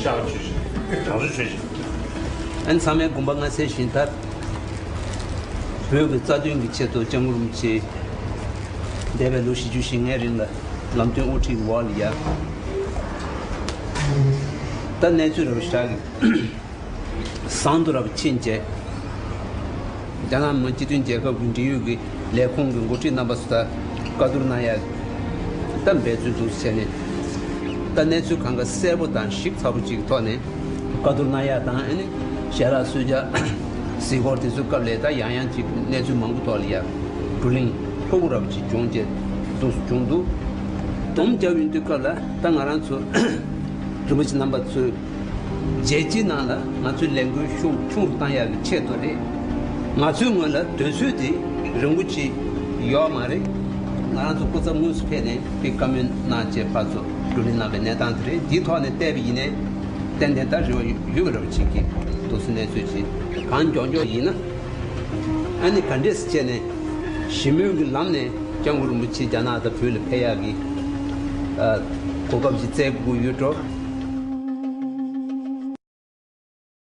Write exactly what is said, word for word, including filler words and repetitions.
ཤག་ཆོས་བཞིན་དྲང་སྲོང་ཆོས་བཞིན། ཨན་ཚང་མས་དགོངས་པ་མངའ་གསལ་བཞིན་ད་བོད་ཀྱི་རྩ་དོན་གྱི་ཆེད་དུ་སྐྱབས་མགོན་རིན་པོ་ཆེ་འདས་པའི་ལོ་བཞི་བཅུ་ཞེ་ལྔའི་རིང་ལ་ལམ་སྟོན་དབུ་ཁྲིད་འོག་ལ་ཡ། ད་གནས་ཚུལ་རབ་ཤག་གི་བཟང་དུ་རབ་ཕྱིན་བྱས། རྒྱ་ནག་མི་དམངས་སྤྱི་མཐུན་རྒྱལ་ཁབ་ཀྱི་འབྲེལ་ཡོད་ཀྱི་ལས་ཁུངས་ཀྱི་འགོ་ཁྲིད་རྣམ་པ་ཚོ་ད་བཀའ་བསྡུར་གནང་ཡ་ད་འབད་བརྩོན་འདུག་བྱས་ནས། ད་གནས་ཚུལ་གང་ག་གསལ་པོ་དང་ཞིབ་ཚགས་པོ་ཅིག་ཐོག་ནས་བཀའ་བསྡུར་གནང་ཡ་དང་། ཨ་ནི་ཞལ་ལག་གསོལ་ཇ་གཟིགས་སྐོར་དེ་ཚོའི་སྐབས་ལ་ད་ཡང་ཡང་ཅིག་གནས་ཚུལ་མང་པོ་ཐོག་ལ་ཡ་བགྲོ་གླེང་ལྷུག་པོ་རབ་ཅིག་བྱུང་རྗེས་འདུག་བྱུང་འདུག་སྡོམ་རྒྱབ་ཡོང་དུས་སྐབས་ལ་ད་ང་རང་ཚོ་རིན་པོ་ཆེ་རྣམ་པ་ཚོས། རྒྱལ་སྤྱིའི་ནང་ལ་ང་ཚོའི་ལས་འགུལ་ཤུགས་ཆུང་རུ་བཏང་ཡག་གི་ཆེད་དུ་རེད། ང་ཚོའི་ངོས་ལ་དུས་ཚོད་དེ་རིང་པོ་ཅིག་ཡོད་མ་རེད། ང་རང་ཚོ་སྐུ་ཚབ་དངོས་སུ་ཕེབས་ནས་དེ་བཀའ་མོལ་གནང་བྱས་ཕར་ཚུར་བགྲོ་གླེང་གནང་བའི་གནས་སྟངས་དེ་རེད། དེའི་ཐོག་ནས་བལྟས་པ་ཡིན་ནའི་ཏན་ཏན་ད་རེ་བ་ཡོད་པ་འདྲ་པོ་ཅིག་གི་འདུག་སེ་གནས་ཚུལ་ཅིག་གང་མགྱོགས་མགྱོགས་ཡིན་ན། ཨ་ནི་ག་འདྲས་སེ་བྱས་ནས་ཞི་མོལ་གྱི་ལམ་ནས་སྐྱབས་མགོན་རིན་པོ་ཆེ་རྒྱ་ནག་དང་བོད་ལ་ཕེབས་ཡག་གི་ཨ་གོ་སྐབས་ཅིག་བཙལ་དགོས་ཡོད་འགྲོ།